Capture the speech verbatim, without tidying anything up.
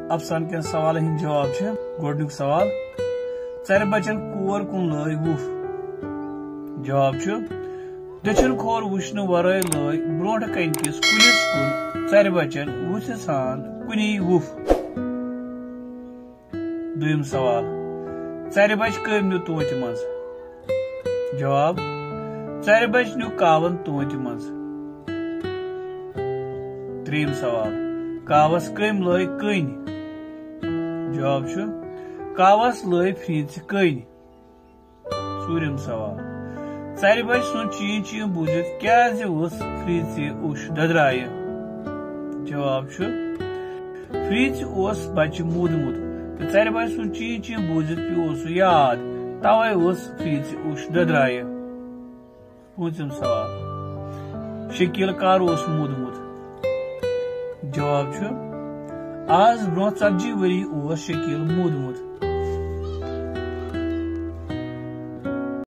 افسانہٕ کٮ۪ن سوالن ہٕنٛدۍ جواب چھِ۔ گۄڈٕنیُک سوال، ژرِ بچن کور کُن لٲے وُپھ؟ جواب چھُ، دٔچھُن کھوٚر وٕچھنہٕ ورٲے لٲے برونٛٹھ کنہِ کِس کُلِس کُن ژرِ بچن وُژھِ سان کُنی وُپھ۔ دوٚیِم سوال، ژرِ بچہِ کٔمۍ نیوٗ توتہِ منٛز؟ جواب، ژرِ بچہِ نیوٗ کاوَن توتہِ منٛز۔ ترٛیٚیِم سوال، کاوَس کٔمۍ لٲے کٔنۍ؟ جواب چھُ، کاوَس لٲے فریٖژِ کٔنۍ۔ ژوٗرِم سوال، ژرِ بچہِ سُنٛد چیٖن چیٖن بوٗزِتھ کیٛازِ ؤژھ فریٖژِ اوٚش دۄدرایہِ؟ جواب چھُ، فریٖژِ اوس بچہِ موٗدمُت تہٕ ژرِ بچہِ سُنٛد چیٖن چیٖن بوٗزِتھ پیوٚو سُہ یاد، توے ؤژھ فریٖژِ اوٚش دۄدرایہِ۔ پوٗنٛژِم سوال، شکیٖل کر اوس موٗدمُت؟ جواب چھُ، آز برونٛہہ ژتجی ؤری اوس شکیٖل موٗدمُت۔